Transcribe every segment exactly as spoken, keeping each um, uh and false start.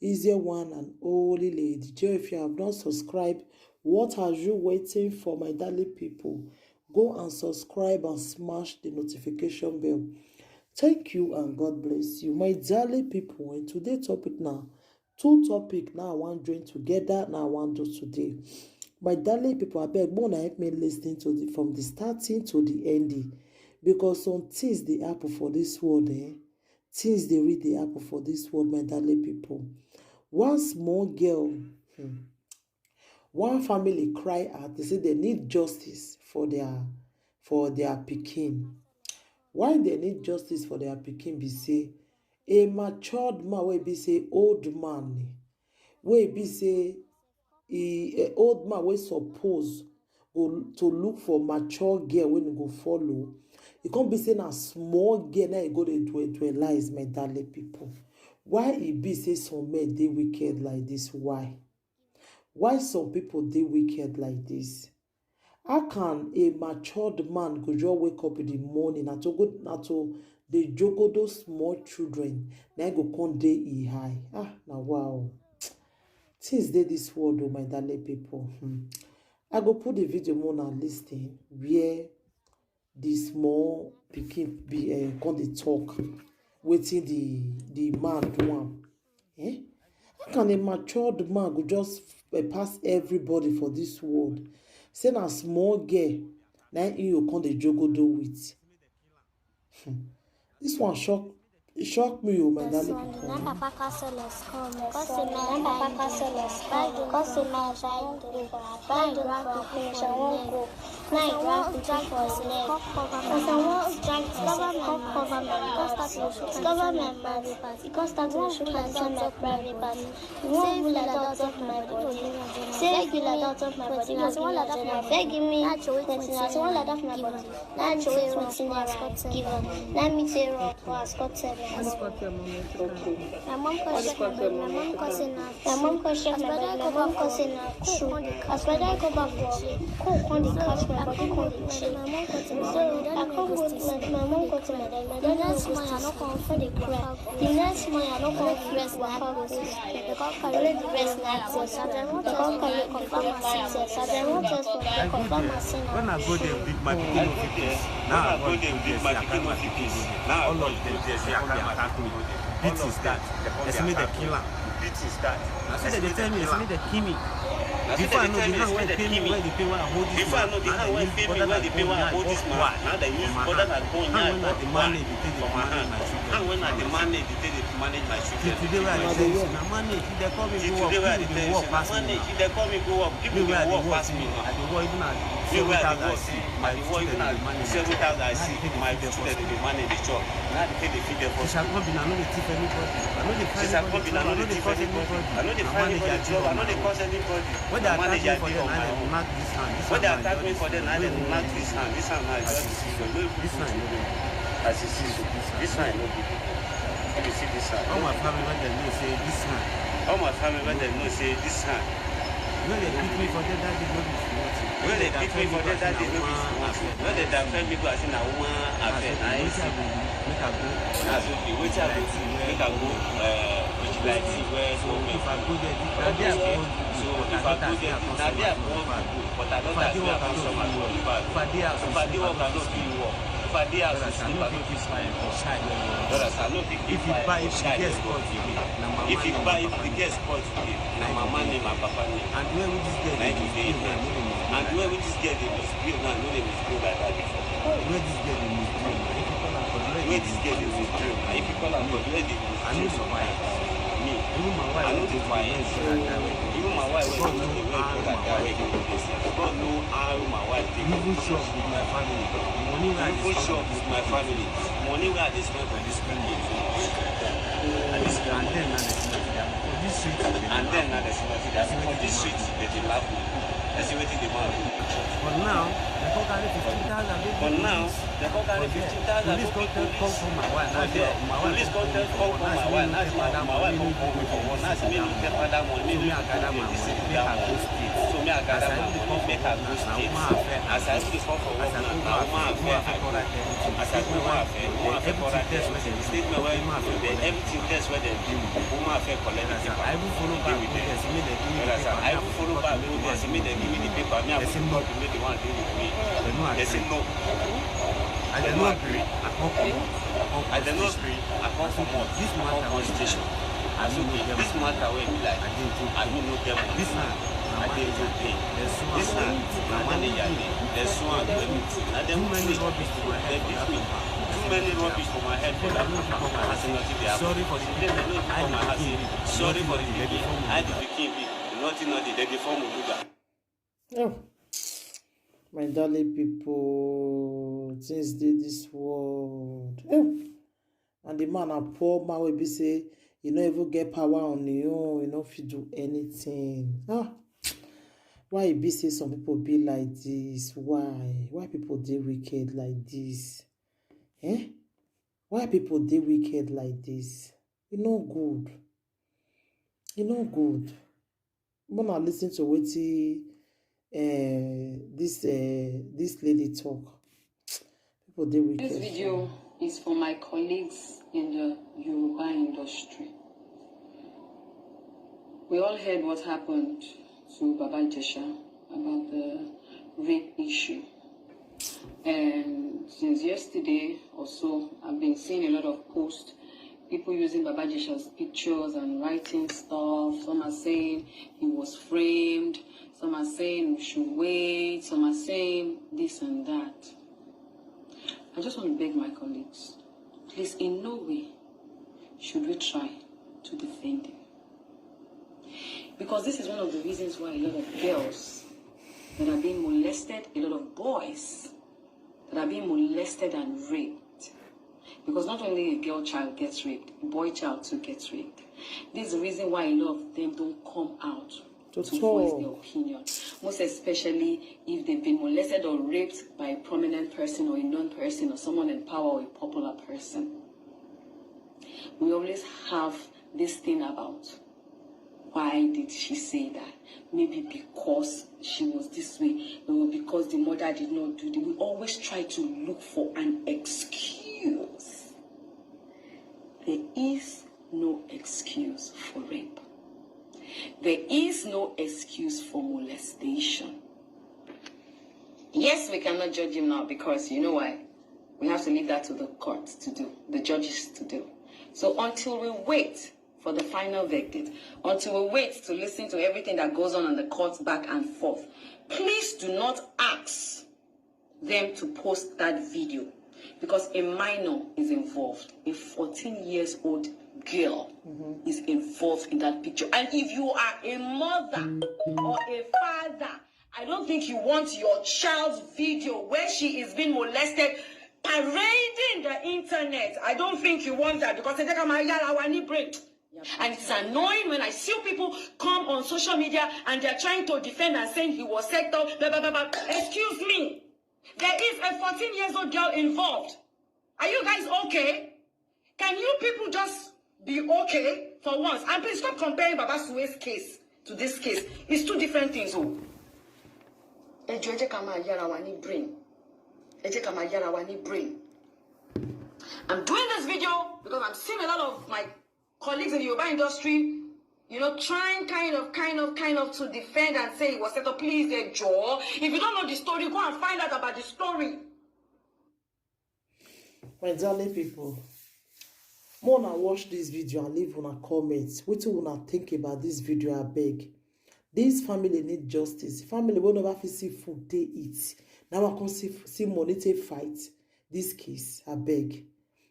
easier one and holy lady. Joe, if you have not subscribed, what are you waiting for, my darling people? Go and subscribe and smash the notification bell. Thank you and God bless you. My darling people, and today topic now, two topic now I want join together, now I want do today. My darling people, I beg, more help me listening to the, from the starting to the ending, because some things they happen for this world, eh? Things they read they happen for this world, my darling people. One small girl, hmm, one family cry out. They say they need justice for their, for their pikin. Why they need justice for their pikin be say a matured man wey be say old man, wey be say e a old man wey suppose go to look for mature girl wey e go follow. E come be say na small girl na e go dey dualize, my darling people. Why e be say some men dey wicked like this? Why? Why some people dey wicked like this? How can a matured man go just wake up in the morning na to go na to dey jogodo small children, na e go come dey e high? Ah, na wow. Things dey this world, oh, my darling people. Hmm. I go put the video more na listen where the small pikin be uh, come dey talk wetin the the man do am. Eh? How can a matured man go just uh, pass everybody for this world? Say na small girl na him you come dey jogodo with. Hmm. This one shock e shock me o, my darling people. Papa Castle is come. Because my papa Castle is come. Because my child dey for her. Why do I go finish? I won't go. Now I want to drag for his leg. As I want to drag for his leg, cover my mouth. Cover my mouth. Because that will shoot my private part. Because that will shoot my private part. You won't be like that of my body. Say you be like that of my body. As one like that of my body. Begging me. As one like that of my body. Now I throway wetin naira I give am. Now me take rock pass, come tell my mom. Okay. My mom come check my body. My mom come say na true. My mom come check my body. My mom come say na true. As brother go back for work, cold come dey catch my body, come dey chill. So I come go to my, my mom come to my dad. My dad no go still sleep. Come dey cry. The next morning I no come fit waka go school. They come carry the rest na test. They come carry confirm my success. They won't test for me, confirm my sin. When I go there, big my pikin no fit piss. Now I go there, big my pikin no fit piss. All of them dey say come dey attack me. Beat is that. They say make they kill am. Beat is that. I say they dey tell me, they say make they kill me. Before I know the hand wey pay me, wey dey pay wey I hold this man. Before I know the hand wey pay me, wey dey pay wey I hold this man. Now they use butter and bone yarn for my hand. Hand wey I dey manage, dey take dey manage my children. Till today wey I dey tell you say na manage, if they call me go work, people dey work pass me now. If they call me go work, people dey work pass me now. Me wey I dey work, I dey work even at seven thousand I see, my children dey manage. Seven thousand I see, my children dey manage the chop. Na the thing dey feed them for school. Since I come be na no dey thief anybody. I no dey find anybody trouble. I no dey find anybody trouble. I no dey cause anybody. When they attack me for there, na dem knack this hand. When they attack me for there, na dem knack this hand. This hand na just this one. This one no be. As you see so, this one no be. If you see this hand, all my family wey dem know say this hand. All my family wey dem know say this hand. When they pick me for there that day, no be small thing. When they pick me for there that day, no be small thing. When they dey affect me go, I say na woman affair, na him see me. Make I go. Na so the wetin I go do, make I go, uh, vigilante where government. So if I go there, na there I go. So if I go there, na there I go. But I don't like where I come from. If I dey house, if I dey work, I no fit work. If I dey house, I no fit keep fire for child. Brothers, I no fit keep fire for child. If you buy, if the girls cut you, if you buy, if the girls cut you, na mama name, my papa name. And the way with this girl dey misbehave, I no dey misbehave. And the way with this girl dey misbehave, I no dey misbehave like that before. The way this girl dey misbehave, if you call am for the way this girl dey misbehave, if you call am for the way dey misbehave sometimes, me, I no dey fight. Even my wife wey dey wear brother wear, God know how my wife dey wear this. God know how my wife dey. Even shop with my family, the money wey I dey spend with my family, money wey I dey spend for this pikin too much. And then na the for this street, and then na the They are for this street, they dey laugh me. Let's see wetin the man do. But now, they come carry fifteen thousand people. But now, they come carry fifteen thousand people. Police come tell, come for my wife. Now say my wife come for my wife. Now say my wife come for me for work. Now say me look at that money. Me look at that money. So me I gather my money, make I go state. As I even dey come for work now, na woman affair I do. As I go woman affair, woman affair correct everything. Statement wey everything test wey dem do, woman affair collect the paper. I even follow back go there. Say make dem give me the paper. I even follow back go there. Say make dem give me the paper. Me I go talk to make the one dey with me. They say no. I dey no agree. I come comot. I dey no agree. I come comot. This matter wey station. I no know this matter wey be like I no know dem. This na I dey do thing. This na na manager dey. There's one wey meet. Na dem too many rubbish for my head. Dem beat me. Too many rubbish for my head for that matter. I say nothing dey happen. Sorry for the people. I dey come my house say sorry for the pikin. I the pikin be nothing nothing. Dem dey form Oluga. Oh, my darling people, things dey this world. Oh. And the man a poor man wey be say he no even get power on him own, he no fit do anything. Ah, why e be say some people be like this? Why? Why people dey wicked like this? Eh? Why people dey wicked like this? E no good. E no good. Una listen to wetin uh, this uh, this lady talk. People dey wicked. This video is for my colleagues in the Yoruba industry. We all heard what happened to Baba Ijesha about the rape issue. And since yesterday or so, I've been seeing a lot of posts, people using Baba Ijesha's pictures and writing stuff. Some are saying he was framed, some are saying we should wait, some are saying this and that. I just want to beg my colleagues, please, in no way should we try to defend him. Because this is one of the reasons why a lot of girls that are being molested, a lot of boys that are being molested and raped. Because not only a girl child gets raped, a boy child too gets raped. This is the reason why a lot of them don't come out to voice their opinion. Most especially if they've been molested or raped by a prominent person or a known person or someone in power or a popular person. We always have this thing about, why did she say that? Maybe because she was this way, or because the mother did not do this. We always try to look for an excuse. There is no excuse for rape. There is no excuse for molestation. Yes, we cannot judge him now because you know why? We have to leave that to the court to do, the judges to do. So until we wait for the final verdict, until we wait to listen to everything that goes on in the court back and forth, please do not ask them to post that video because a minor is involved. A fourteen years old girl is involved in that picture. And if you are a mother or a father, I don't think you want your child's video where she is being molested parading the internet. I don't think you want that because they take my yala wani brain. And it's annoying when I see people come on social media and they're trying to defend and saying he was set up. Blah, blah, blah, blah. Excuse me. There is a fourteen years old girl involved. Are you guys okay? Can you people just be okay for once? And please stop comparing Baba Sue's case to this case. It's two different things. Oh. Ẹ jọ̀ọ́, ẹ jẹ́ ká máa yára wa ní brain. Ẹ jẹ́ ká máa yára wa ní brain. I'm doing this video because I'm seeing a lot of my colleagues in the Yoruba industry, you know, trying kind of, kind of, kind of to defend and say it was set up. Please, ẹ jọ̀ọ́, if you don't know the story, go and find out about the story. My darling people, more una watch this video and leave una comment. Wetin una think about this video, abeg? This family need justice. Family wey never fit see food take eat. Now I come see, see money take fight this case, abeg.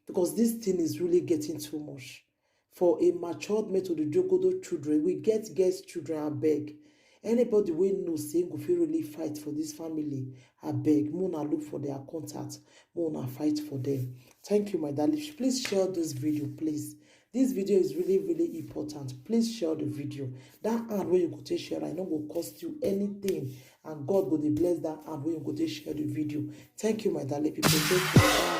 Because this thing is really getting too much. For a matured male to the jogodo children, we get girls children, abeg. Anybody wey know say go fit really fight for this family, abeg, make una look for their contact, make una fight for them. Thank you, my darling. Please share this video, please. This video is really, really important. Please share the video. That hand wey you go take share, e no go cost you anything. And God go dey bless that hand wey you go take share the video. Thank you, my darling people. Take care. Bye.